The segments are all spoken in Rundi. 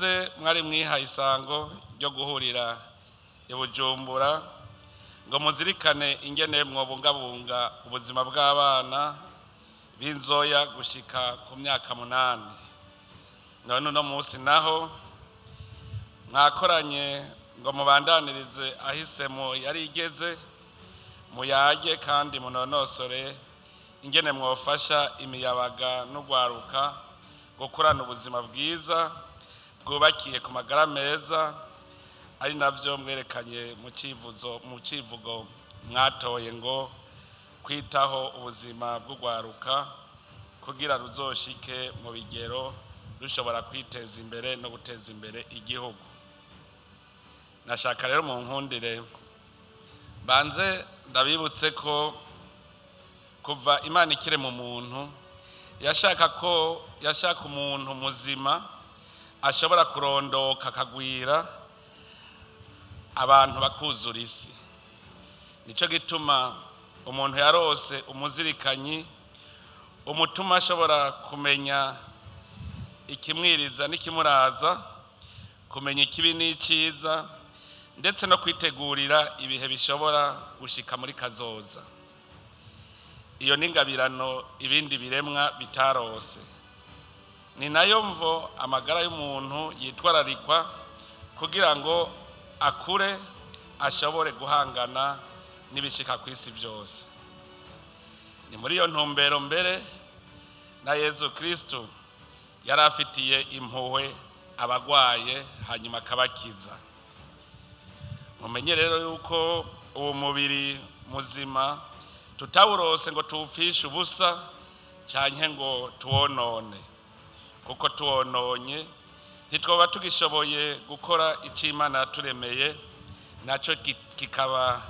iheze mwari mwihaye isango ryo guhurira i Bujumbura ngo muzirikane ingene mwobungabunga ubuzima bw'abana b'inzoya gushika ku myaka 8. None uno munsi naho mwakoranye ngo mubandanirize ahisemo yari igeze, muyage kandi munonosore ingene mwofasha imiyabaga n'ugwaruka gukurana ubuzima bwiza bwubakiye ku magara meza, ari navyo mwerekanye mu civugo mwatoye ngo kwitaho ubuzima bw'ugwaruka kugira ruzoshike mu bigero rushobora kwiteza imbere no guteza imbere igihugu. Nashaka rero mu nkundire banze ndabibutse ko kuva Imana ikire mu muntu yashaka umuntu muzima ashobora kurondoka akagwira abantu bakuzura isi. Nico gituma umuntu yarose umuzirikanyi umutuma ashobora kumenya ikimwiriza n'ikimuraza, kumenya ikibi n'iciza, ndetse no kwitegurira ibihe bishobora gushika muri kazoza. Iyo n'ingabirano ibindi biremwa bitarose. Ni nayo mvo amagara y'umuntu yitwararikwa kugira ngo akure ashobore guhangana n'ibishika ku isi byose. Ni muri iyo ntumbero mbere na Yezu Kristo yari afitiye impuhwe abagwaye hanyuma akabakiza. Mumenye rero yuko uwo mubiri muzima tutawurose ngo tuwupfishe ubusa canke ngo tuwonone, kuko tuwononye ntitwoba tugishoboye gukora ico Imana yaturemeye, naco kikaba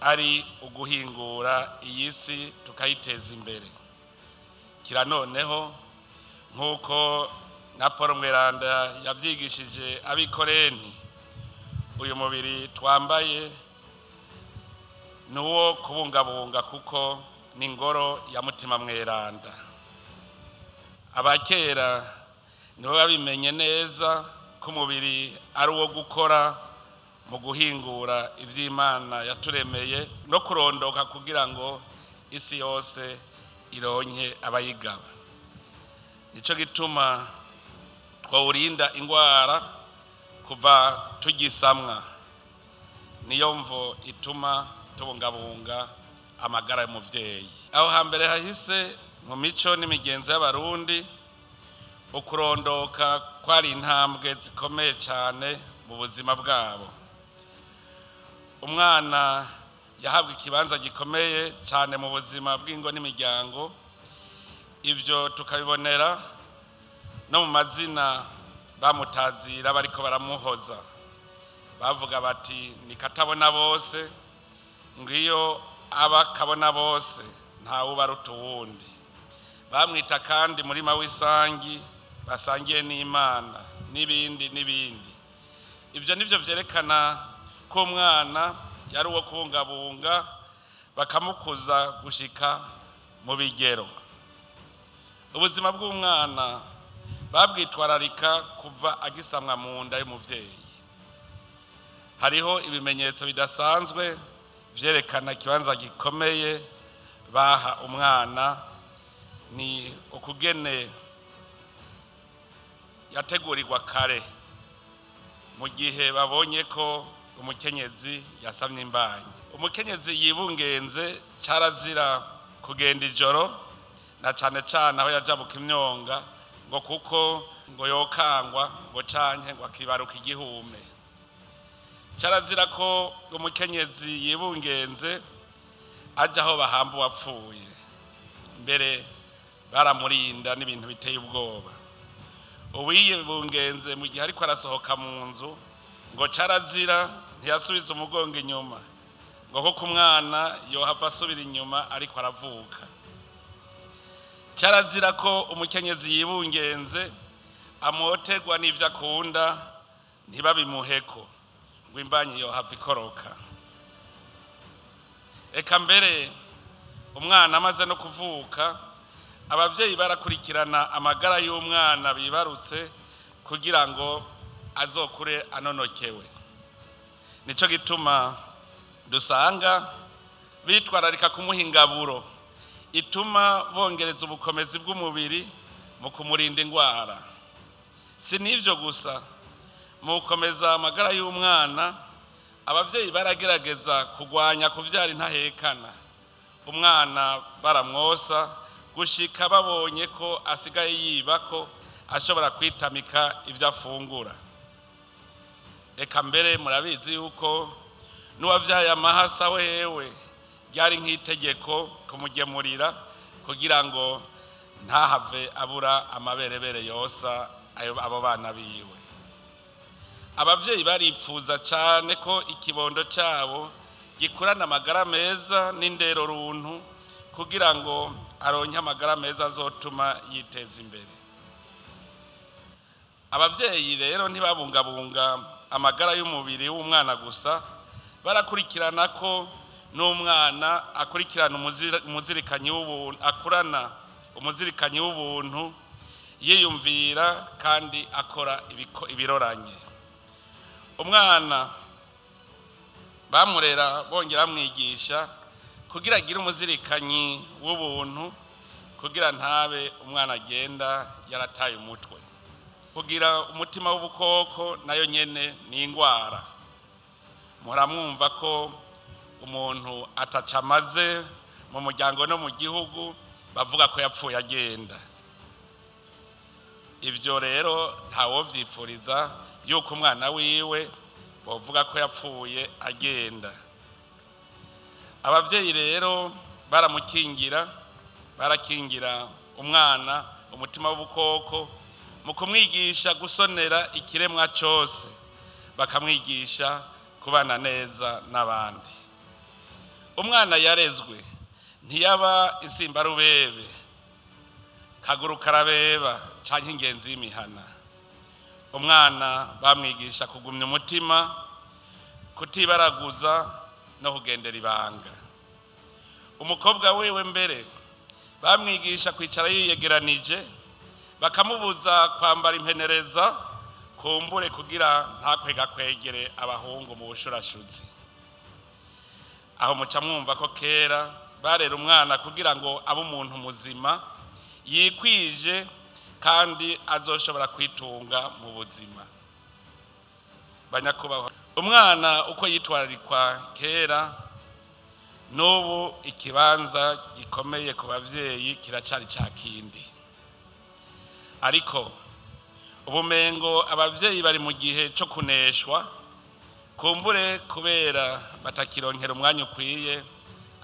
ari uguhingura iyi si tukayiteza imbere. Kira noneho nk'uko na Paul Mweranda yavyigishije abikoreni, uyu mubiri twambaye nuwo kubungabunga kuko ni ingoro ya Mutima Mweranda. Abakera nibo babimenye neza ko umubiri ari uwo gukora mu guhingura ivy'Imana yaturemeye no kurondoka kugira ngo isi yose ironke abayigaba. Nico gituma twawurinda ingwara kuva tugisamwa. Niyo mvo ituma tubungabunga amagara y'umuvyeyi. Aho hambere hahise mu mico n'imigenzo y'Abarundi, ukurondoka kwari intambwe zikomeye cyane mu buzima bwabo. Umwana yahabwa ikibanza gikomeye cyane mu buzima bw'ingo n'imiryango. Ivyo tukabibonera no mu mazina bamutazira bariko baramuhoza. Bavuga bati ni katabona bose, ngiyo aba kabona bose ntawe ubaruta uwundi. Bamwita kandi murima w'isangi basangiye n'Imana n'ibindi n'ibindi. Ivyo nivyo vyerekana ko umwana yari uwo kubungabunga bakamukuza gushika mu bigero. Ubuzima bw'umwana babwitwararika kuva agisamwa mu nda y'umuvyeyi. Hariho ibimenyetso bidasanzwe vyerekana ikibanza gikomeye baha umwana, ni ukugene yategurirwa kare mu gihe babonye ko umukenyezi yasamye imbanyi. Umukenyezi yibungenze carazira kugenda ijoro, na cane cane aho yajabuka imyonga, ngo kuko ngo yokangwa ngo canke ngo akibaruka igihume. Carazira ko umukenyezi yibungenze aja aho bahamba uwapfuye, mbere baramurinda n'ibintu biteye ubwoba. Uwiyibungenze mu gihe ariko arasohoka mu nzu ngo carazira ntiyasubiza umugongo inyuma, ngo kuko umwana yohava asubira inyuma ariko aravuka. Carazira ko umukenyezi yibungenze amoterwa n'ivyo akunda ntibabimuheko, ngo imbanyi yohava ikoroka. Eka mbere umwana amaze no kuvuka, abavyeyi barakurikirana amagara y'umwana bibarutse kugira ngo azokure anonokewe. Nico gituma dusanga bitwararika kumuha ingaburo ituma bongereza ubukomezi bw'umubiri mu kumurinda indwara. Si n'ivyo gusa, mu gukomeza amagara y'umwana, abavyeyi baragerageza kugwanya kuvyara intahekana. Umwana baramwosa gushika babonye ko asigaye yiba, ko ashobora kwitamika ivyo afungura. Eka mbere murabizi yuko n'uwavyaye amahasa wewe ryari nk'itegeko kumugemurira kugira ngo ntahave abura amaberebere yosa abo bana biwe. Abavyeyi baripfuza cane ko ikibondo cabo gikurana amagara meza n'indero runtu, kugira ngo aronke amagara meza azotuma yiteza imbere. Abavyeyi rero ntibabungabunga amagara y'umubiri w'umwana gusa, barakurikirana ko n'umwana akurikirana umuzirikanyi w'ubuntu, akurana umuzirikanyi w'ubuntu, yiyumvira kandi akora ibiroranye. Umwana bamurera bongera bamwigisha kugira agire umuzirikanyi w'ubuntu, kugira ntabe umwana agenda yarataye umutwe. Kugira umutima w'ubukoko nayo nyene ni ingwara. Muramwumva ko umuntu atacamaze mu muryango no mu gihugu, bavuga ko yapfuye agenda. Ivyo rero ntawovyipfuriza yuko umwana wiwe bovuga ko yapfuye agenda. Abavyeyi rero baramukingira, barakingira umwana umutima w'ubukoko mu kumwigisha gusonera ikiremwa cose, bakamwigisha kubana neza n'abandi. Umwana yarezwe ntiyaba insimbarubebe, kaguru karabeba canke ingenzi y'imihana. Umwana bamwigisha kugumya umutima, kutibaraguza no kugendera ibanga. Umukobwa wewe mbere bamwigisha kwicara yiyegeranije, bakamubuza kwambara impenereza kumbure kugira ntakwegakwegere abahungu mu bushurashuzi. Aho muca mwumva ko kera barera umwana kugira ngo abe umuntu muzima yikwije kandi azoshobora kwitunga mu buzima. Banyakubahwa, umwana uko yitwararikwa kera n'ubu ikibanza gikomeye ku bavyeyi kiracari ca kindi. Ariko ubumengo abavyeyi bari mu gihe co kuneshwa, kumbure kubera batakironkera umwanya ukwiye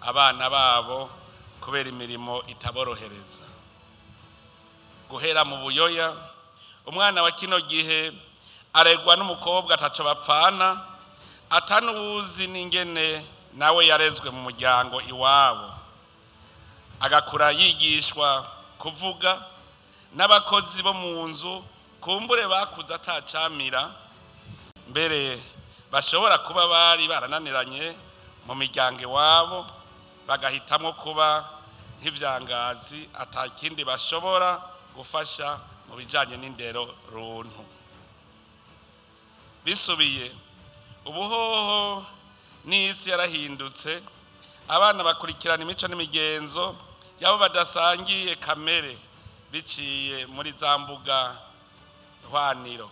abana babo kubera imirimo itaborohereza. Guhera mu buyoya, umwana wa kino gihe aregwa n'umukobwa ataco bapfana, atanuzi n'ingene nawe yarezwe mu muryango iwabo, agakura yigishwa kuvuga n'abakozi bo mu nzu, kumbure bakuze atacamira, mbere bashobora kuba bari barananiranye mu miryango iwabo, bagahitamwo kuba nk'ivyangazi atakindi bashobora gufasha mu bijanye n'indero runtu. Bisubiye ubuhoho n'isi yarahindutse, abana bakurikirana imico n'imigenzo yabo badasangiye kamere biciye muri za mbuga hwaniro.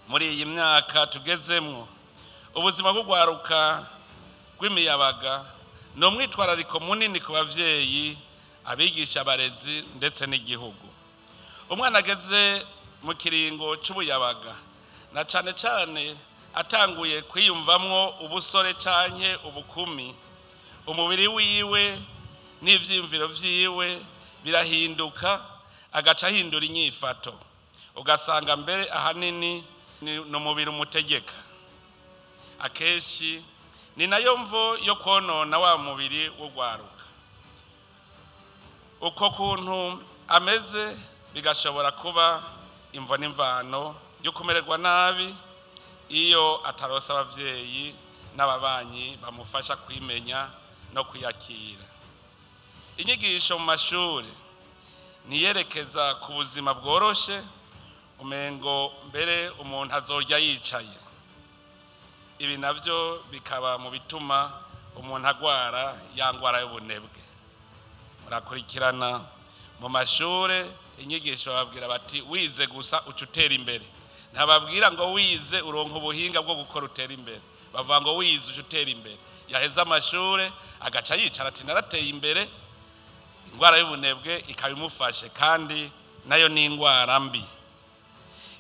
Muri iyi myaka tugezemwo, ubuzima bw'ugwaruka rw'imiyabaga ni umwitwarariko munini ku bavyeyi, abigisha, abarezi ndetse n'igihugu. Umwana ageze mu kiringo c'ubuyabaga, na cane cane atanguye kwiyumvamwo ubusore canke ubukumi, umubiri wiwe n'ivyiyumviro vyiwe birahinduka, agaca ahindura inyifato, ugasanga mbere ahanini ni umubiri umutegeka. Akenshi ni nayo mvo yo konona wa mubiri w'ugwaruka. Uko kuntu ameze bigashobora kuba imvo n'imvano yo kumererwa nabi iyo ataronse abavyeyi n'ababanyi bamufasha kwimenya no kwiyakira. Inyigisho mu mashuri niyerekeza ku buzima bworoshe. Umengo mbere umuntu azorya yicaye. Ibi navyo bikaba mu bituma umuntu agwara ya ngwara y'ubunebwe. Murakurikirana mu mashure inyigisho bababwira bati wize gusa uca utera imbere. Ntababwira ngo wize uronka ubuhinga bwo gukora utera imbere, bavuga ngo wize uca utera imbere. Yaheze amashure agaca yicara ati narateye imbere. Ingwara y'ubunebwe ikaba imufashe, kandi nayo ni ingwara mbi.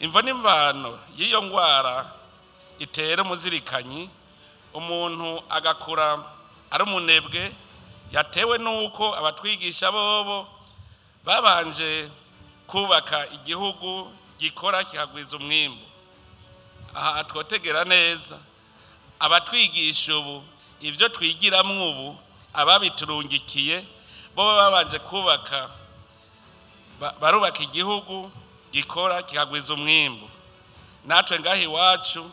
Imvo n'imvano y'iyo ngwara itera umuzirikanyi, umuntu agakura ari umunebwe, yatewe n'uko abatwigisha bobo babanje kubaka igihugu gikora kikagwiza umwimbu. Aha twotegera neza abatwigisha ubu ibyo twigiramwo ubu, ababiturungikiye bo babanje kubaka, barubaka igihugu gikora kikagwiza umwimbu. Natwe ngaha iwacu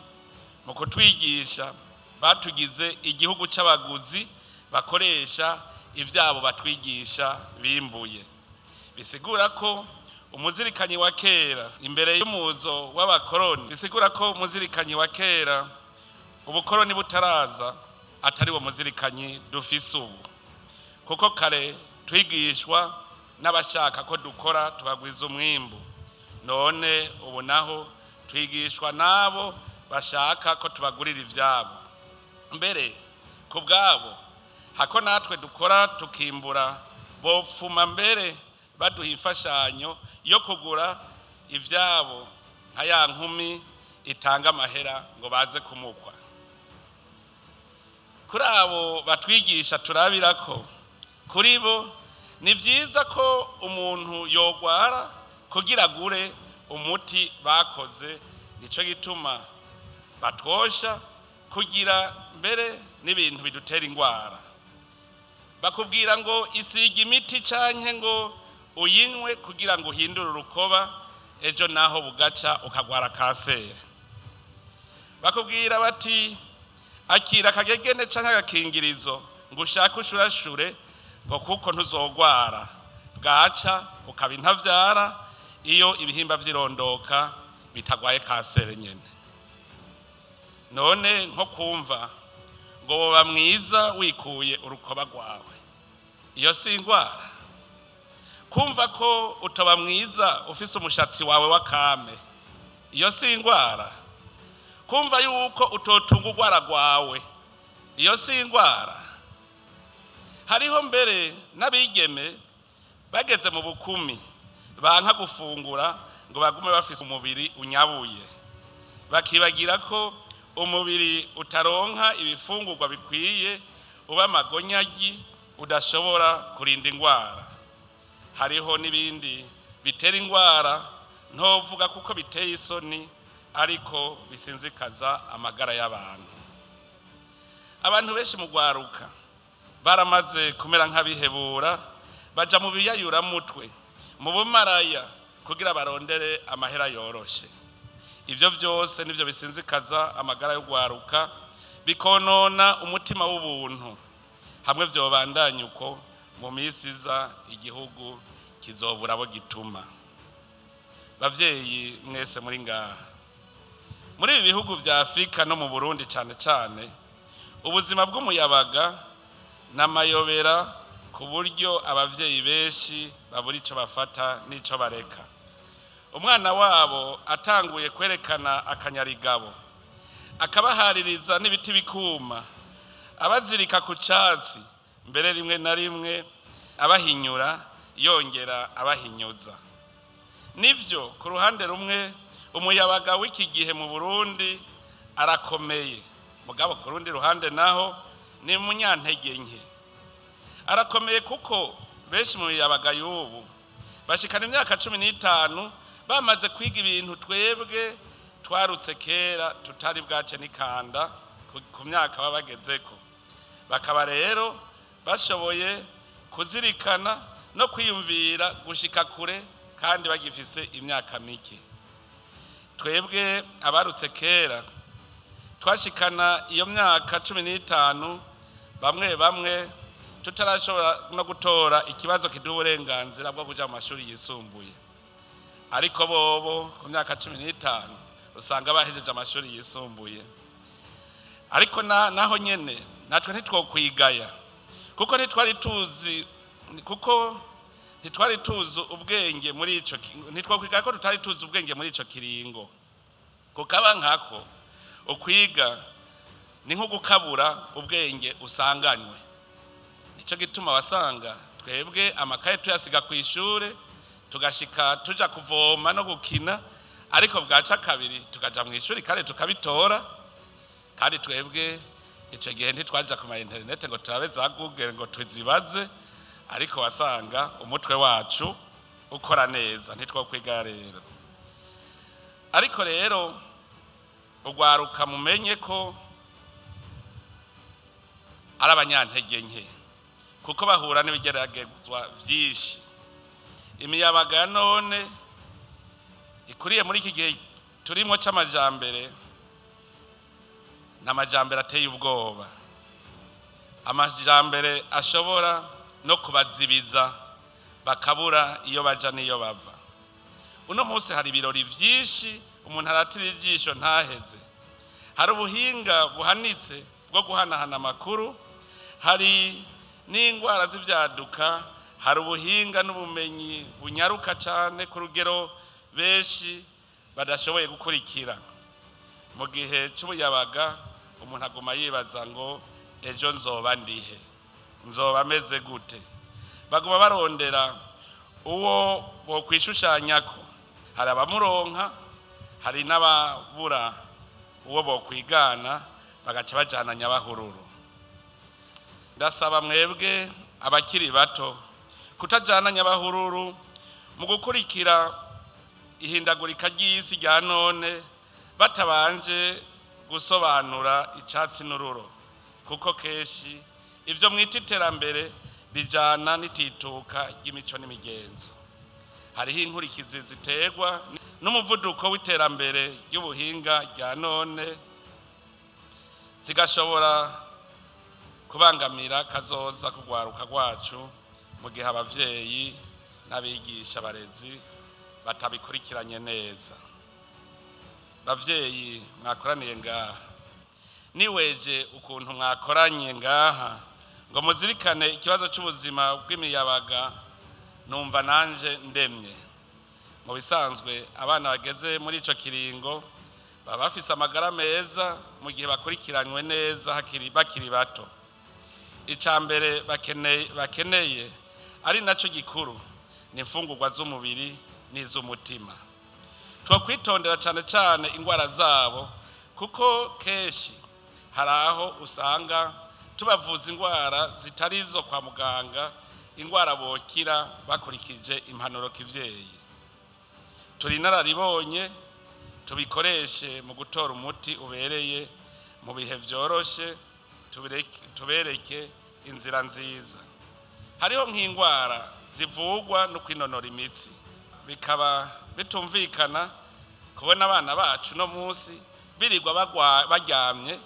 mu kutwigisha batugize igihugu c'abaguzi bakoresha ivyabo batwigisha bimbuye. Bisigura ko umuzirikanyi wa kera imbere y'umuzo w'abakoroni, bisigura ko umuzirikanyi wa kera ubukoroni butaraza atari wo muzirikanyi dufise ubu, kuko kare twigishwa n'abashaka ko dukora tukagwiza umwimbu. None ubu naho twigishwa n'abo bashaka ko tubagurira ivyabo. Mbere ku bwabo hako natwe dukora tukimbura, bopfuma mbere baduha imfashanyo yo kugura ivyabo nka ya nkumi itanga amahera ngo baze kumukwa. Kuri abo batwigisha turabirako, kuri bo ni vyiza ko umuntu yogwara kugira agure umuti bakoze. Nico gituma batwosha kugira mbere n'ibintu bidutera ingwara. Bakubwira ngo isiga imiti canke ngo uyinywe kugira ngo uhindure urukoba, ejo naho bugaca ukagwara kanseri. Bakubwira bati akira akagegene canke agakingirizo ngo ushake ushurashure ngo kuko ntuzogwara, bwaca ukaba intavyara iyo ibihimba vy'irondoka bitagwaye kanseri nyene. None nko kumva ngo woba mwiza wikuye urukoba rwawe, iyo si ingwara? Kumva ko utoba mwiza ufise umushatsi wawe w'akame, iyo si ingwara? Kumva yuko utotunga urwara rwawe, iyo si ingwara? Hariho mbere n'abigeme bageze mu bukumi banka gufungura ngo bagume bafise umubiri unyabuye, bakibagira ko umubiri utaronka ibifungurwa bikwiye uba amagonyagi udashobora kurinda ingwara. Hariho n'ibindi bitera ingwara ntovuga kuko biteye isoni, ariko bisinzikaza amagara y'abantu. Abantu benshi mu gwaruka baramaze kumera nk'abihebura, baja mu biyayuramutwe, mu bumaraya kugira barondere amahera yoroshe. Ivyo vyose nivyo bisinzikaza amagara y'ugwaruka, bikonona umutima w'ubuntu. Hamwe vyobandanya uko, mu minsi iza igihugu kizobura abo gituma. Bavyeyi mwese muri ngaha, muri ibi bihugu vya Afrika no mu Burundi cane cane, ubuzima bw'umuyabaga n'amayobera ku buryo abavyeyi benshi babura ico bafata n'ico bareka. Umwana wabo atanguye kwerekana akanyarigabo, akabahaririza n'ibiti bikuma, abazirika ku catsi, mbere rimwe na rimwe abahinyura yongera abahinyuza. Nivyo ku ruhande rumwe umuyabaga w'iki gihe mu Burundi arakomeye, mugabo ku rundi ruhande naho ni munyantege nke. Arakomeye kuko benshi mu miyabaga y'ubu bashikana imyaka 15 bamaze kwiga ibintu twebwe twarutse kera tutari bwace n'ikanda ku myaka baba bagezeko. Bakaba rero bashoboye kuzirikana no kwiyumvira gushika kure kandi bagifise imyaka mike. Twebwe abarutse kera twashikana iyo myaka 15 bamwe bamwe tutarashobora no gutora ikibazo kiduha uburenganzira bwo kuja mu mashuri yisumbuye. Ariko bobo ku myaka 15 usanga bahejeje amashuri yisumbuye. Ariko naho nyene natwe ntitwokwigaya, kuko ntitwari tuzi ubwenge muri ico, ntitwokwigaya ko tutari tuzi ubwenge muri ico kiringo. Kukaba nkako ukwiga ni nko gukabura ubwenge usanganywe. Nico gituma wasanga twebwe amakaye tuyasiga ku ishure, tugashika tuja kuvoma no gukina, ariko bwaca kabiri tukaja mu ishuri kandi tukabitora. Kandi twebwe ico gihe ntitwaja ku ma internet ngo turabe za Google ngo tuzibaze, ariko wasanga umutwe wacu ukora neza, ntitwokwiga rero. Ariko rero ugwaruka mumenye ko ari abanyantege nke, kuko bahura n'ibigeragezwa vyinshi. Imiyabaga ya none ikuriye muri iki gihe turimo c'amajambere, n'amajambere ateye ubwoba, amajambere ashobora no kubazibiza bakabura iyo baja n'iyo bava. Uno munsi hari ibirori vyinshi umuntu aratira ijisho ntaheze. Hari ubuhinga buhanitse bwo guhanahana amakuru, hari n'ingwara z'ivyaduka, hari ubuhinga n'ubumenyi bunyaruka cane ku rugero benshi badashoboye gukurikira. Mu gihe c'ubuyabaga umuntu aguma yibaza ngo ejo nzoba ndihe, nzoba meze gute. Baguma barondera uwo bokwishushanyako, hari abamuronka, hari n'ababura uwo bokwigana, bagaca bajana nyabahururu. Ndasaba mwebwe abakiri bato kutajana nyabahururu mu gukurikira ihindagurika ry'isi rya none batabanje gusobanura icatsi n'ururo, kuko keshi ivyo mwita iterambere bijana n'itituka ry'imico n'imigenzo. Hariho inkurikizi ziterwa n'umuvuduko w'iterambere ry'ubuhinga rya none, zigashobora kubangamira kazoza kugwaruka rwacu mu gihe abavyeyi n'abigisha barezi batabikurikiranye neza. Bavyeyi mwakoraniye ngaha, niweje ukuntu mwakoranye ngaha ngo muzirikane ikibazo c'ubuzima bw'imiyabaga, numva nanje ndemye. Mu bisanzwe abana bageze muri ico kiringo baba bafise amagara meza mu gihe bakurikiranywe neza bakiri bato. Ica mbere bakeneye ari naco gikuru ni imfungurwa z'umubiri n'iz'umutima. Twokwitondera cane cane ingwara zabo, kuko kenshi hari aho usanga tubavuza ingwara zitari izo kwa muganga, ingwara bokira bakurikije impanuro kivyeyi. Turi inararibonye, tubikoreshe mu gutora umuti ubereye mu bihe vyoroshe, tubereke inzira nziza. Hariho nk'ingwara zivugwa no kwinonora imitsi, bikaba bitumvikana kubona abana bacu no munsi birirwa baryamye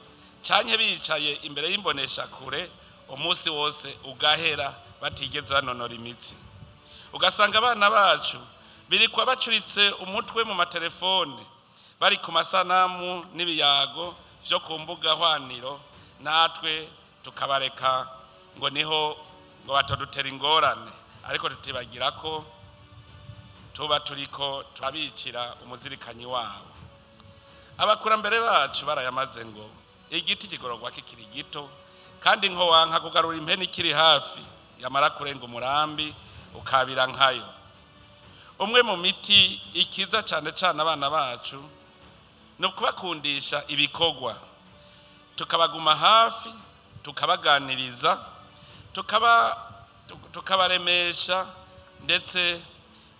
canke bicaye imbere y'imbonesha kure umunsi wose ugahera batigeze banonora imitsi. Ugasanga abana bacu birikwa bacuritse umutwe mu matelefone, bari ku masanamu n'ibiyago vyo ku mbuga hwaniro, natwe tukabareka ngo niho ngo batadutera ingorane, ariko tutibagira ko tuba turiko turabicira umuzirikanyi wabo. Abakurambere bacu barayamaze ngo igiti kigororwa kikiri gito, kandi nko wanka kugarura impene ikiri hafi yamara kurenga umurambi ukabira nkayo. Umwe mu miti ikiza cane cane abana bacu ni ukubakundisha ibikorwa, tukabaguma hafi, tukabaganiriza, tukabaremesha, ndetse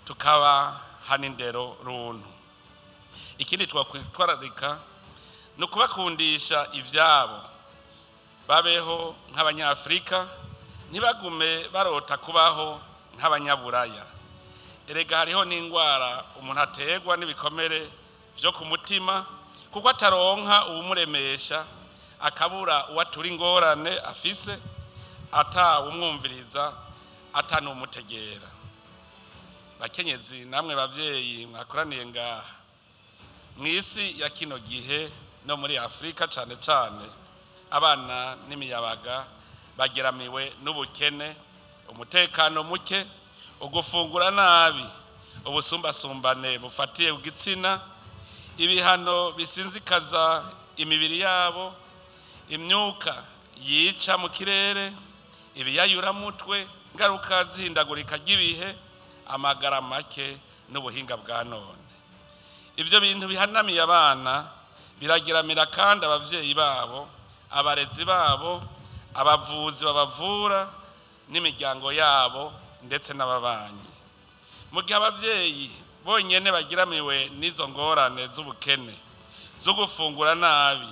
tukabahana indero runtu. Ikindi twakwitwararika ni ukubakundisha ivyabo, babeho nk'abanyafrika, ntibagume barota kubaho nk'abanyaburaya. Erega hariho n'ingwara umuntu aterwa n'ibikomere vyo ku mutima, kuko ataronka uwumuremesha, akabura uwatura ingorane afise, atawumwumviriza, atanumutegera. Bakenyezi namwe bavyeyi mwakoraniye ngaha, mw'isi ya kino gihe no muri Afrika cane cane, abana n'imiyabaga bageramiwe n'ubukene, umutekano muke, ugufungura nabi, ubusumbasumbane bufatiye ku gitsina, ibihano bisinzikaza imibiri yabo, imyuka yica mu kirere, ibiyayuramutwe, ingaruka z'ihindagurika ry'ibihe, amagara make n'ubuhinga bwa none. Ibyo bintu bihanamiye abana birageramira kandi abavyeyi babo, abarezi babo, abavuzi babavura n'imiryango yabo ndetse n'ababanyi. Mu gihe abavyeyi bonyene bagiramiwe n'izo ngorane z'ubukene, zo gufungura nabi,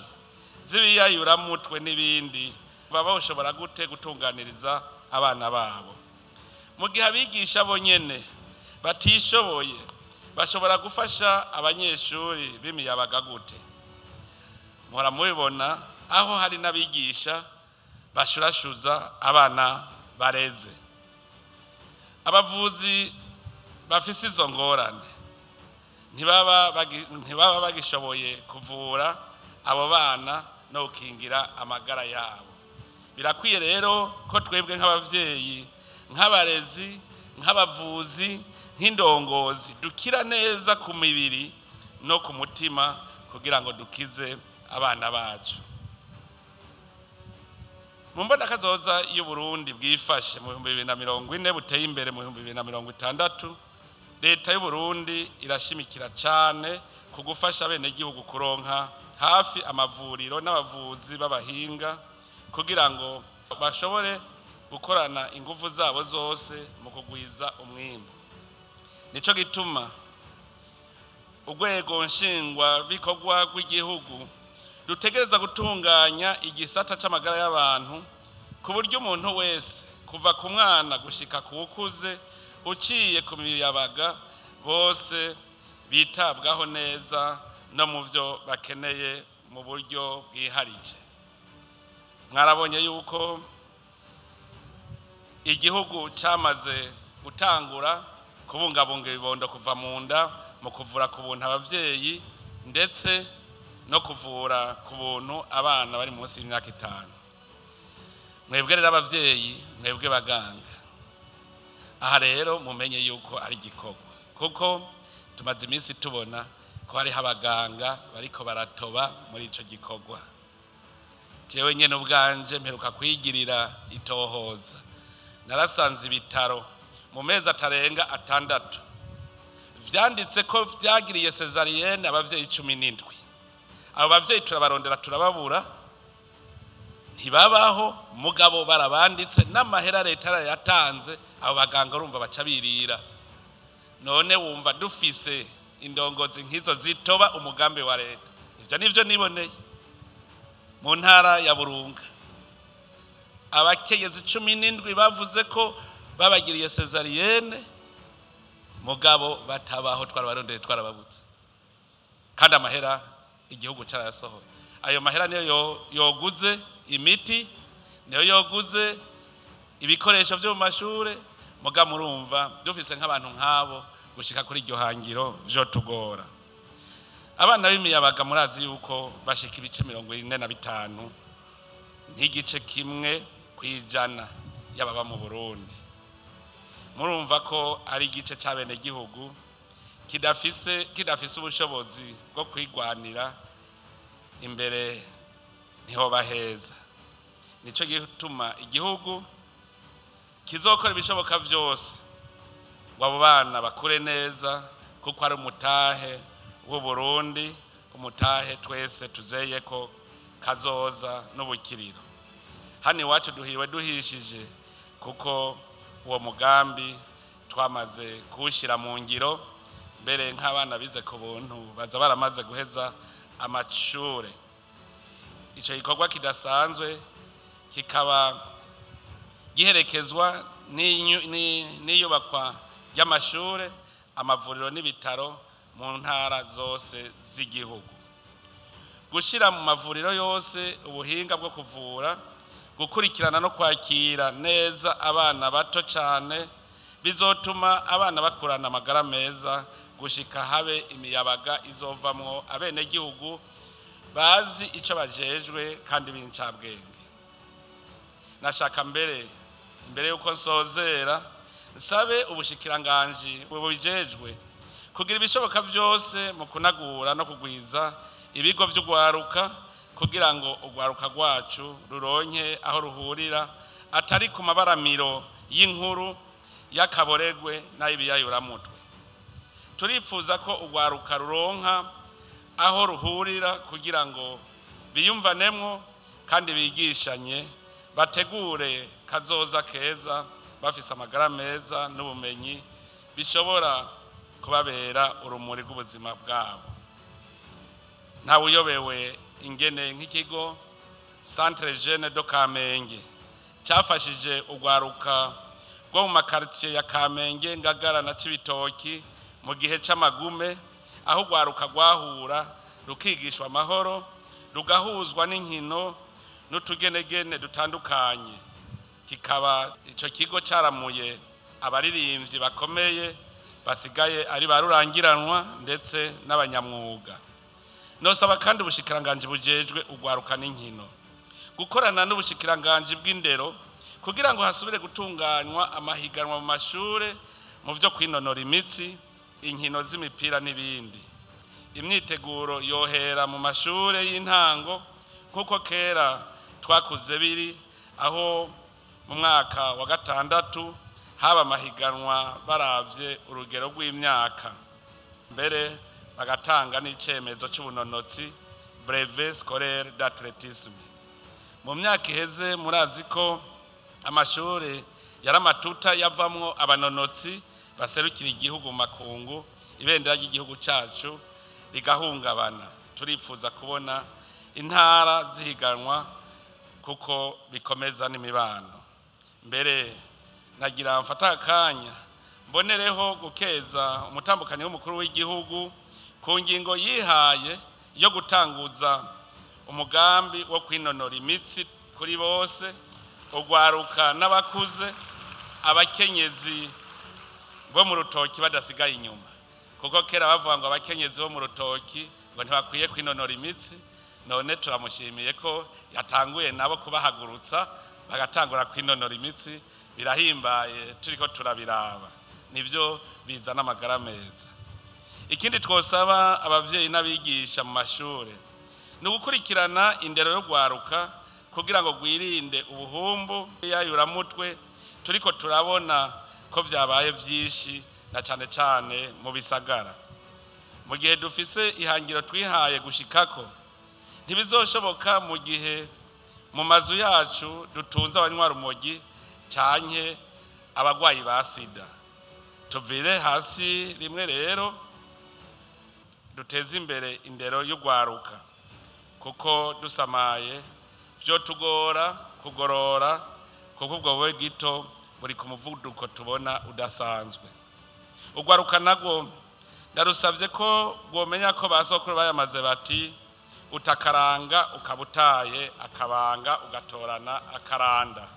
z'ibiyayuramutwe n'ibindi, baba bashobora gute gutunganiriza abana babo? Mu gihe abigisha bonyene batishoboye, bashobora gufasha abanyeshuri b'imiyabaga gute? Muhora mubibona aho hari n'abigisha bashurashuza abana bareze. Abavuzi bafise izo ngorane ntibaba bagishoboye kuvura abo bana no gukingira amagara yabo. Birakwiye rero ko twebwe nk'abavyeyi, nk'abarezi, nk'abavuzi, nk'indongozi dukira neza ku mibiri no ku mutima kugira ngo dukize abana bacu. Mu mbonakazoza y'Uburundi bwifashe mu 2040 buteye imbere mu 2060, leta y'Uburundi irashimikira cane ku gufasha abenegihugu kuronka hafi amavuriro n'abavuzi b'abahinga kugira ngo bashobore gukorana ingufu zabo zose mu kugwiza umwimbu. Nico gituma urwego nshingwabikorwa rw'igihugu rutegereza gutunganya igisata c'amagara y'abantu ku buryo umuntu wese, kuva ku mwana gushika ku wukuze, uciye ku miyabaga, bose bitabwaho neza no mu vyo bakeneye mu buryo bwiharije. Mwarabonye yuko igihugu camaze gutangura kubungabunga ibibondo kuva mu nda mu kuvura ku buntu abavyeyi ndetse no kuvura ku buntu abana bari munsi y'imyaka 5. Mwebwe rero abavyeyi, mwebwe baganga, aha rero mumenye yuko ari igikorwa, kuko tumaze iminsi tubona ko hariho abaganga bariko baratoba muri ico gikorwa. Jewe nyene ubwanje mperuka kwigirira itohoza, narasanze ibitaro mu mezi atarenga 6 vyanditse ko vyagiriye cesarienne abavyeyi 17. Abo bavyeyi turabarondera turababura, ntibabaho, mugabo barabanditse n'amahera leta yarayatanze, abo baganga urumva baca birira. None wumva dufise indongozi nk'izo zitoba umugambi wa leta? Ivyo nivyo niboneye mu ntara ya Burunga. Abakenyezi 17 bavuze ko babagiriye cesarienne, mugabo batabaho, twarabarondeye twarababutse, kandi amahera igihugu carayasohoye. Ayo mahera niyo yoguze imiti, niyo yoguze ibikoresho vyo mu mashure. Muga murumva dufise nk'abantu nk'abo gushika kuri iryo hangiro vyo tugora. Abana b'imiyabaga murazi yuko bashika ibice 45 nk'igice 1 kw'ijana y'ababa mu Burundi. Murumva ko ari igice c'abenegihugu kidafise ubushobozi bwo kwigwanira imbere, ntihoba heza. Nico gituma igihugu kizokora ibishoboka vyose ngo abo bana bakure neza, kuko ari umutahe w'Uburundi, umutahe twese tuzeye ko kazoza n'ubukiriro. Hano iwacu duhiriwe duhishije, kuko uwo mugambi twamaze kuwushyira mu ngiro. Mbere nk'abana bize ku buntu baza baramaze guheza amashure. Ico gikorwa kidasanzwe kikaba giherekezwa n'iyubakwa ry'amashure, amavuriro n'ibitaro mu ntara zose z'igihugu. Gushira mu mavuriro yose ubuhinga bwo kuvura, gukurikirana no kwakira neza abana bato cyane Bizotuma abana bakurana amagara meza gushika habe imiyabaga izovamwo abenegihugu bazi ico bajejwe kandi b'incabwenge. Nashaka mbere imbere yuko nsozera nsabe ubushikiranganji bubijejwe kugira ibishoboka byose mu kunagura no kugwiza ibigo vy'ugwaruka, kugira ngo ugwaruka rwacu ruronke aho ruhurira atari ku mabaramiro y'inkuru y'akaboregwe n'ay'ibiyayuramutwe. Turipfuza ko ugwaruka ruronka aho ruhurira kugira ngo biyumvanemwo kandi bigishanye, bategure kazoza keza bafise amagara meza n'ubumenyi bishobora kubabera urumuri rw'ubuzima bwabo. Ntawe uyobewe ingene nk'ikigo Centre Jeune de Kamenge cyafashije ugwaruka rwo mu makartier ya Kamenge, Ngagara na Cibitoki mu gihe c'amagume, aho ugwaruka rwahura rukigishwa amahoro, rugahuzwa n'inkino n'utugenegene dutandukanye. Kikaba ico kigo caramuye abaririmbyi bakomeye basigaye ari barurangiranwa ndetse n'abanyamwuga. Nosaba kandi ubushikiranganji bujejwe ugwaruka n'inkino gukorana n'ubushikiranganji bw'indero kugira ngo hasubire gutunganywa amahiganwa mu mashure mu vyo kwinonora imitsi, inkino z'imipira n'ibindi. Imyiteguro yohera mu mashure y'intango kuko kera twakuze biri, aho mu mwaka wa 6 haba amahiganwa baravye urugero rw'imyaka, mbere bagatanga n'icemezo c'ubunonotsi brevet scolaire d'athlétisme. Mu myaka iheze murazi ko amashure yaramatuta yavamwo abanonotsi baserukira igihugu mu makungu, ibendera ry'igihugu cacu rigahungabana. Turipfuza kubona intara zihiganwa kuko bikomeza n'imibano. Mbere nagira mfata akanya mbonereho gukeza umutambukanyi w'umukuru w'igihugu ku ngingo yihaye yo gutanguza umugambi wo kwinonora imitsi kuri bose, ugwaruka n'abakuze, abakenyezi bo mu rutoki badasigaye inyuma, kuko kera bavuga ngo abakenyezi bo mu rutoki ngo ntibakwiye kwinonora imitsi. None turamushimiye ko yatanguye nabo kubahagurutsa bagatangura kwinonora imitsi. Birahimbaye turiko turabiraba, nivyo bizana amagara meza. Ikindi twosaba abavyeyi n'abigisha mu mashure ni ugukurikirana indero yo gwaruka kugira ngo gwirinde ubuhumbu yayuramutwe turiko turabona ko vyabaye vyinshi na cane cane mu bisagara. Mu gihe dufise ihangiro twihaye gushikako, ntibizoshoboka mu gihe mu mazu yacu dutunze abanywarumogi canke abagwayi ba sida. Tuvire hasi rimwe rero duteze imbere indero y'ugwaruka, kuko dusamaye vyo tugora kugorora, kuko ubwo bube gito buri ku muvuduko tubona udasanzwe. Ugwaruka nagwo ndarusavye ko bwomenya ko basokuru bayamaze bati utakaranga ukabutaye akabanga ugatorana akaranda.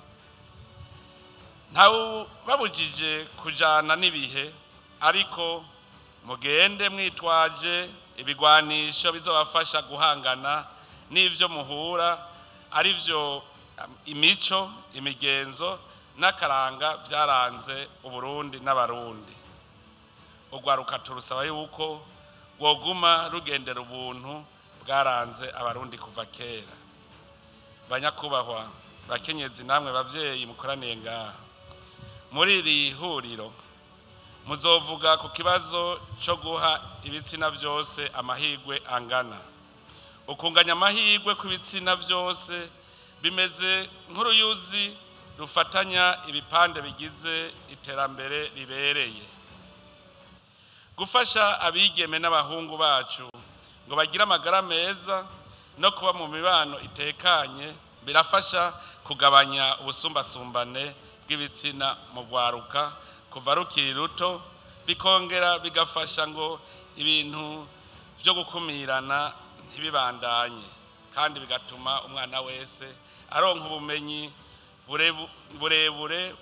Ntawe babujije kujana n'ibihe, ariko mugende mwitwaje ibigwanisho bizobafasha guhangana n'ivyo muhura, arivyo imico, imigenzo n'akaranga vyaranze Uburundi n'Abarundi. Ugwaruka turusaba yuko rwoguma rugendera ubuntu bwaranze Abarundi kuva kera. Banyakubahwa bakenyezi namwe bavyeyi mukoraniye ngaha muri iri huriro, muzovuga ku kibazo cyo guha ibitsina vyose amahirwe angana. Ukunganya amahirwe ku bitsina vyose bimeze nk'uruyuzi rufatanya ibipande bigize iterambere ribereye. Gufasha abigeme n'abahungu bacu ngo bagire amagara meza no kuba mu mibano itekanye birafasha kugabanya ubusumbasumbane bw'ibitsina mu gwaruka kuva rukiri ruto, bikongera bigafasha ngo ibintu byo gukumirana ntibibandanye, kandi bigatuma umwana wese aronka ubumenyi burebure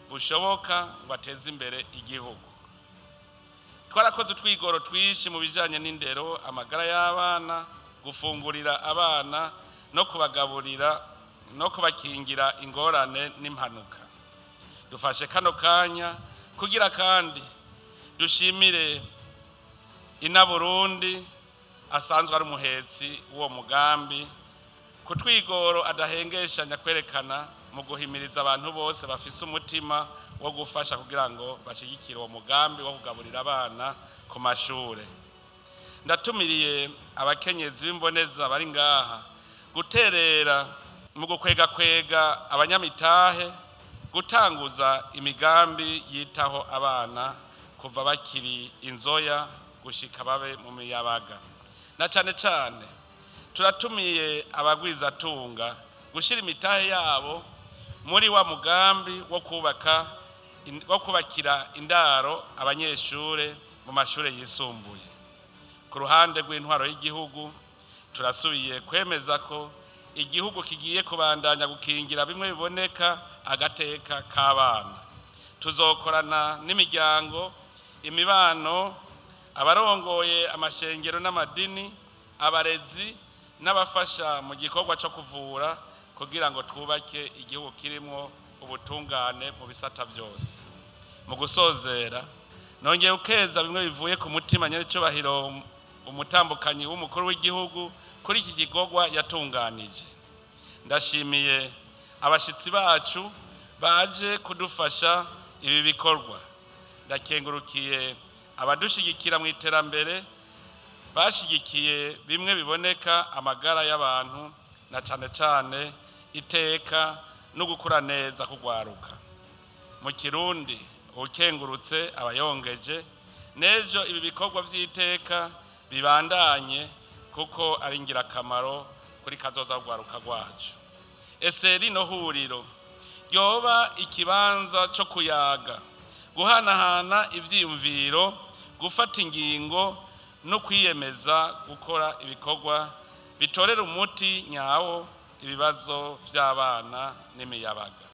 bushoboka ngo ateze imbere igihugu. Twarakoze utwigoro twinshi mu bijanye n'indero, amagara y'abana, gufungurira abana no kubagaburira no kubakingira ingorane n'impanuka. Dufashe kano kanya kugira kandi dushimire ina Burundi asanzwe ari umuhetsi w'uwo mugambi ku twigoro adahengeshanya kwerekana mu guhimiriza abantu bose bafise umutima wo gufasha kugira ngo bashigikire uwo mugambi wo kugaburira abana ku mashure. Ndatumiriye abakenyezi b'imboneza bari ngaha guterera mu gukwega abanyamitahe, gutanguza imigambi yitaho abana kuva bakiri inzoya gushika babe mu miyabaga. Na cane cane turatumiye abagwizatunga gushira imitahe yabo muri wa mugambi wo kubaka wo kubakira indaro abanyeshure mu mashure yisumbuye. Ku ruhande rw'intwaro y'igihugu turasubiye kwemeza ko igihugu kigiye kubandanya gukingira bimwe biboneka agateka k'abana. Tuzokorana n'imiryango, imibano, abarongoye amashengero n'amadini, abarezi n'abafasha mu gikorwa cyo kuvura kugira ngo twubake igihugu kirimo ubutungane mu bisata byose. Mu gusozera nongeye ukeza bimwe bivuye ku mutima nyerecyubahiro umutambukanyi w'umukuru w'igihugu kuri iki gikorwa yatunganije. Ndashimiye abashitsi bacu baje kudufasha ibi bikorwa. Ndakengurukiye abadushigikira mu iterambere bashigikiye bimwe biboneka amagara y'abantu na cane cane iteka no gukura neza kugwaruka. Mu Kirundi ukengurutse abayongeje nejo ibi bikorwa vy'iteka bibandanye kuko ari ingirakamaro kuri kazoza kugwaruka rwacu. Ese rino huriro ryoba ikibanza cyo kuyaga, guhanahana ivyiyumviro, gufata ingingo no kwiyemeza gukora ibikorwa bitorera umuti nyawo ibibazo vy'abana n'imiyabaga.